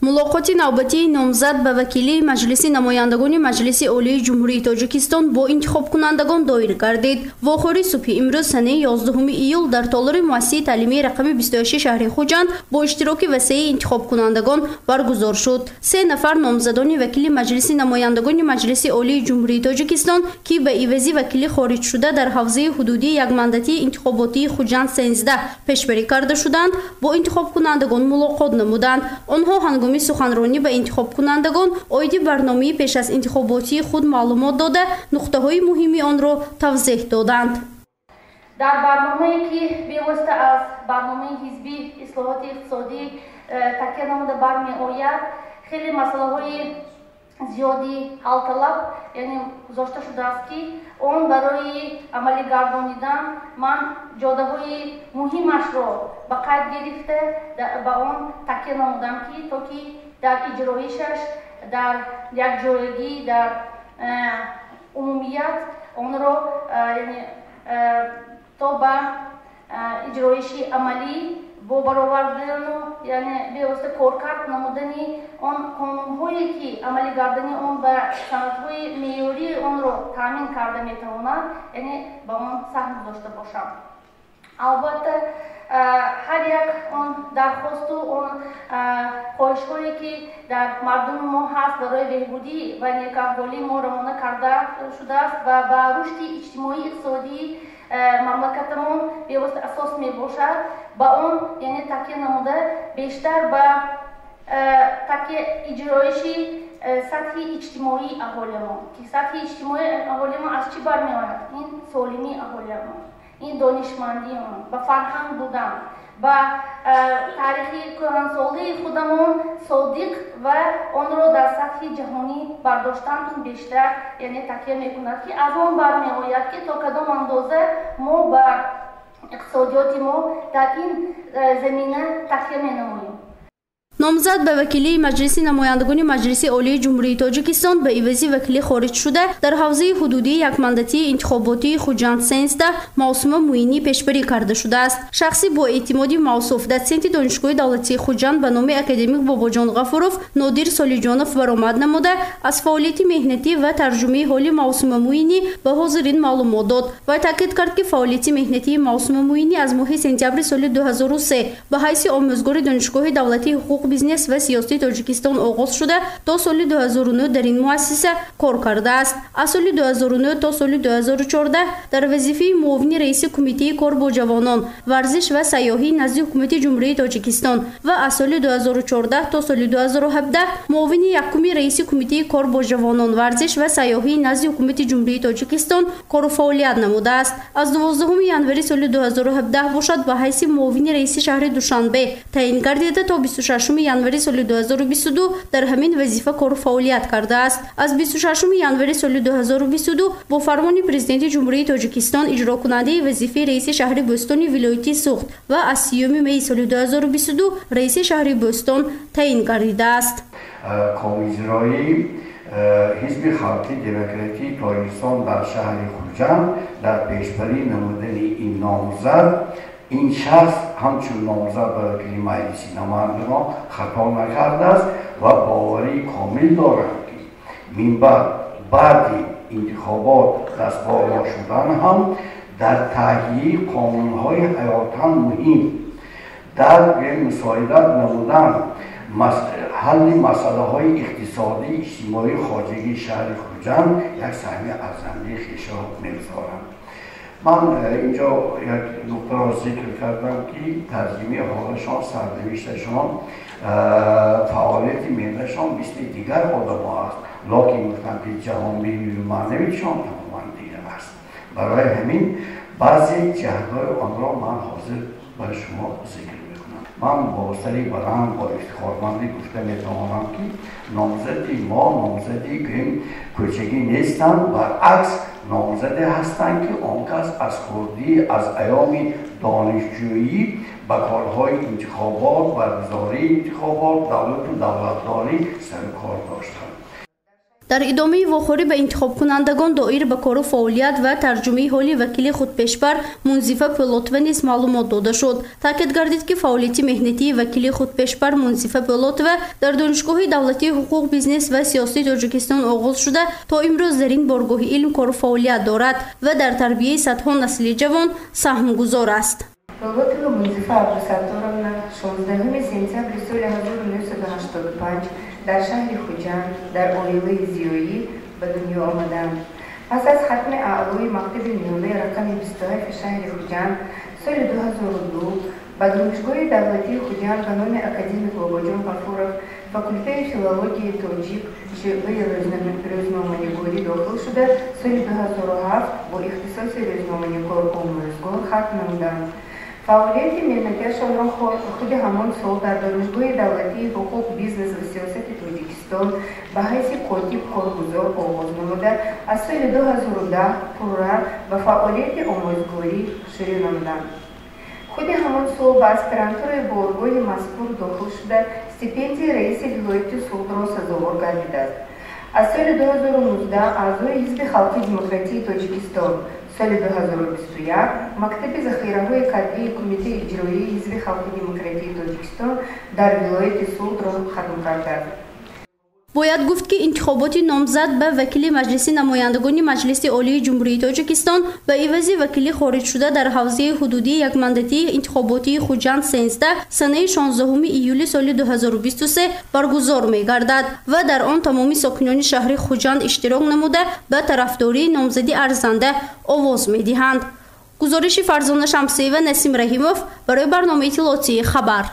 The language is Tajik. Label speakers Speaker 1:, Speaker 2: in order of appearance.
Speaker 1: Мулоқоти навбатии номзад ба вакилии Маҷлиси намояндагони Маҷлиси Олии Ҷумҳурии Тоҷикистон бо интихобкунандагон доир гардид. Вохӯрии субҳи имрӯз санаи 11 июл дар толори муассисаи таълимии рақами 28 шаҳри Хуҷанд бо иштироки васеи интихобкунандагон баргузор шуд. Се нафар номзадони вакили Маҷлиси намояндагони Маҷлиси Олии Ҷумҳурии Тоҷикистон, ки ба ивази вакили хориҷшуда дар ҳавзаи ҳудудии якмандатии интихоботии Хуҷанд 13 пешбарӣ карда шуданд, бо интихобкунандагон мулоқот намуданд. Онҳо ҳангоми суханронӣ ба интихобкунандагон оиди барномаи пеш аз интихоботии худ маълумот дода, нуқтаҳои муҳими онро тавзеҳ доданд.
Speaker 2: Дар барномае, ки бевосита аз барномаи ҳизбӣ ислоҳоти иқтисодӣ такя намуда бармеояд, хеле масъалаҳои зиёди ҳалталаб, яъне гузошта шудааст, ки он барои амалӣ гардонидан ман ҷодаҳои муҳимашро ба қайд гирифта, ба он такя намудам, ки то ки дар иҷроишаш, дар якҷоягӣ, дар умумият онро, яъне то ба иҷроиши амалӣ бо баровардану, яъне бевосита коркард намудани он қонунҳое, ки амалӣ гардани он ба санадҳои меъёрии онро таъмин карда метавонад, яъне ба он саҳм гузошта бошам. Албатта, ҳар як он дархосту он хоҳишҳое, ки дар мардуми мо ҳаст, барои беҳбудӣ ва некаҳволии мо равона карда шудааст ва ба рушди иҷтимоӣ иқтисодии мамлакатамон бевосита асос мебошад, ба он, яъне такя намуда, бештар ба такя иҷроиши сатҳи иҷтимоии аҳолиамон, ки сатҳи иҷтимоии аҳолиамон аз чӣ бармеояд? Ин солимии аҳолиамон, ин донишмандиамон, ба фарҳанг будан, ба таърихи кӯҳансолии худамон содиқ ва онро дар сатҳи ҷаҳонӣ бардоштан, ин бештар, яъне такя мекунад, ки аз он бармеояд, ки то кадом андоза мо ба иқтисодиёти мо дар ин замина такя менамоем.
Speaker 1: Номзад ба вакилии Маҷлиси намояндагони Маҷлиси Олии Ҷумҳурии Тоҷикистон ба ивази вакили хориҷшуда дар ҳавзаи ҳудудии якмандатии интихоботии Хуҷанд 13 Маъсума Муинӣ пешбарӣ карда шудааст. Шахси бо эътимоди мавсуф, дотсенти Донишгоҳи давлатии Хуҷанд ба номи академик Бобоҷон Ғафуров Нодир Солиҷонов баромад намуда, аз фаъолияти меҳнатӣ ва тарҷумаи ҳоли Маъсума Муинӣ ба ҳозирин маълумот дод. Вай таъкид кард, ки фаъолияти меҳнатии Маъсума Муинӣ аз моҳи сентябри соли 2003 ба ҳайси омӯзгори Донишгоҳи давлатии ҳуқуқ, бизнес ва сиёсати Тоҷикистон оғоз шуда, то соли 2009 дар ин муассиса кор кардааст. Аз соли 2009 то соли 2014 дар вазифаи муовини раиси Кумитаи кор бо ҷавонон, варзиш ва сайёҳӣ назди Ҳукумати Ҷумҳурии Тоҷикистон ва аз соли 2014 то соли 2017 муовини якуми раиси Кумитаи кор бо ҷавонон, варзиш ва сайёҳӣ назди Ҳукумати Ҷумҳурии Тоҷикистон кору фаъолият намудааст. Аз 12 январи соли 2017 бошад, ба ҳайси муовини раиси шаҳри Душанбе таъин гардида, то 26 январи соли 2022 дар ҳамин вазифа кору фаъолият кардааст. Аз 26 январи соли 2022 бо фармони Президенти Ҷумҳурии Тоҷикистон иҷрокунандаи вазифаи раиси шаҳри Бӯстони вилояти Суғд ва аз 30 майи соли 2022 раиси шаҳри Бӯстон таъин гардидааст.
Speaker 3: Комиҷрои Ҳизби Халқи Демократии Тоҷикистон дар шаҳри Хуҷанд дар пешбарӣ намудани ин номзад, ин шахс ҳамчун номзад ба вакили Маҷлиси намояндагон хато накардааст ва боварии комил дорам, ки минбаъд, баъди интихобот дастболо шудан ҳам, дар таҳияи қонунҳои ҳаётан муҳим, дар мусоидат намудан ҳалли масъалаҳои иқтисодӣ, иҷтимоӣ, хоҷагии шаҳри Хуҷанд як саҳми арзандаи хешро мегузоранд. Ман инҷо як нуқтаро зикр кардам, ки тарҷимаи ҳолашон, сарнавишташон, фаъолияти меҳнаташон мисли дигар одамо аст, локин гуфтам, ки ҷаҳонбинию маънавишон тамоман дигар аст. Барои ҳамин баъзе ҷиҳатҳои онро ман ҳозир барои шумо зикр мекунам. Ман бо сари баланд, бо ифтихормандӣ гуфта метавонам, ки номзади мо номзади гӯем кӯчагӣ нестанд, баръакс, номзаде ҳастанд, ки он кас аз хурдӣ, аз айёми донишҷӯӣ ба корҳои интихобот, баргузории интихобот, давлату давлатдорӣ сару кор доштанд.
Speaker 1: Дар идомаи вохӯрӣ ба интихобкунандагон доир ба кору фаъолият ва тарҷумаи ҳоли вакили худпешбар Мунзифа Пӯлотова низ маълумот дода шуд. Таъкид гардид, ки фаъолияти меҳнатии вакили худпешбар Мунзифа Пӯлотова дар Донишгоҳи давлатии ҳуқуқ, бизнес ва сиёсии Тоҷикистон оғоз шуда, то имрӯз дар ин боргоҳи илм кору фаъолият дорад ва дар тарбияи садҳо насли ҷавон саҳмгузор аст.
Speaker 4: Пӯлотова Мунзифа Абдусатторовна 16 сентябри соли 1985 дар шаҳри Хуҷанд дар оилаи зиёӣ ба дунё омаданд. Пас аз хатми аълои мактаби миёнаи рақами 27 шаҳри Хуҷанд соли 2002 ба Донишгоҳи давлатии Хуҷанд ба номи академик Бобоҷон Ғафуров, факултети филологияи тоҷик, шӯъбаи рӯзноманигорӣ дохил шуда, соли 2007 бо ихтисоси рӯзноманигор омӯзгор хатм намуданд. Фаъолияти меҳнатиашонро худи ҳамон сол дар Донишгоҳи давлатии ҳуқуқ, бизнес ва сиёсати Тоҷикистон ба ҳайси котиб коргузор оғоз намуда, аз соли 2010 пурра ба фаъолияти омӯзгорӣ шурӯъ намуданд. Худи ҳамон сол ба аспирантураи боргоҳи мазкур дохил шуда, стипендияи раиси вилояти Суғдро сазовор гардидааст. Аз соли 2019 аъзои Ҳизби халқи демократии Тоҷикистон, соли 2021 мактаби захираҳои кадрии Кумитаи иҷроии Ҳизби халқи демократии Тоҷикистон дар вилояти Суғдро хатм кардааст.
Speaker 1: Бояд гуфт, ки интихоботи номзад ба вакили Маҷлиси намояндагони Маҷлиси Олии Ҷумҳурии Тоҷикистон ба ивази вакили хориҷшуда дар ҳавзаи ҳудудии якмандатии интихоботии Хуҷанд 13 санаи 16 июли соли 2023 баргузор мегардад ва дар он тамоми сокинони шаҳри Хуҷанд иштирок намуда, ба тарафдории номзади арзанда овоз медиҳанд. Гузориши Фарзона Шамсиева, Насим Раҳимов барои барномаи иттилоотии «Хабар».